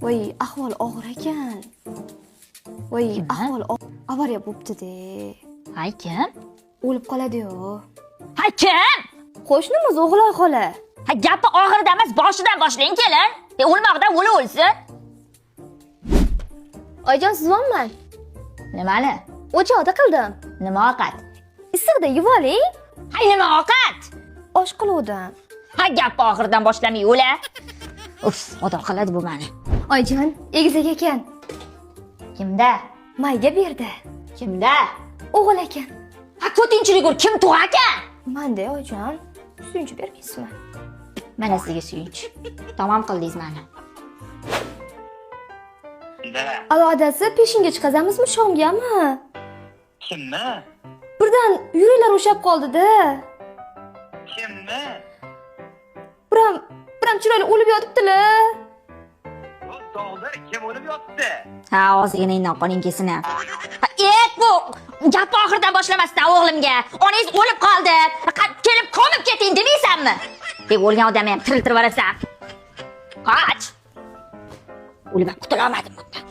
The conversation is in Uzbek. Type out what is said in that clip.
Voy, ahvol og'ir ekan. Voy, ahvol avariya bo'pti-de. Hay, kim? O'lib qoladi-yu. Hay, kim? Qo'shnimiz O'g'loy xola. Ha, gapni oxirida emas, boshidan boshlang, kelin. O'lmoqdan o'la o'lsin. Oyijon, sizvonman. Nimani? O'choqda qildim. Nima ovqat? Issiqda yuvoling. Hay, nima ovqat? Osh qiluvdim. Ha, gapni oxiridan boshlamay o'la. Uf, xudo qiladi bu mani. Oyijon, egizak ekan. Kimda? Mayga berdi. Kimda? O'g'il ekan. Ha, ko'tinchilik ko'r, kim tug'akan? Manda, oyijon, suyunchi bermaysizmi? Mana sizga suyunch. Tamom qildingiz mani. Da. Alo, adasi, peshinga chiqazamizmi, shomgami? Kimni? Birdan yuraklar ushlab qoldi-da. Kimni? Biram, biram chiroyli o'lib yotibdilar. Bu dog'da kim o'lib yotibdi? Ha, ozgina qoning kelsin. Ha, et bu gapni oxiridan boshlamasdan o'g'limga. Onangiz o'lib qoldi. Kelib ko'mib keting demaysanmi? Deb o'lgan odamni ham tiriltirib yuborasan. Qoch. O'lib ham qutula olmadim bundan.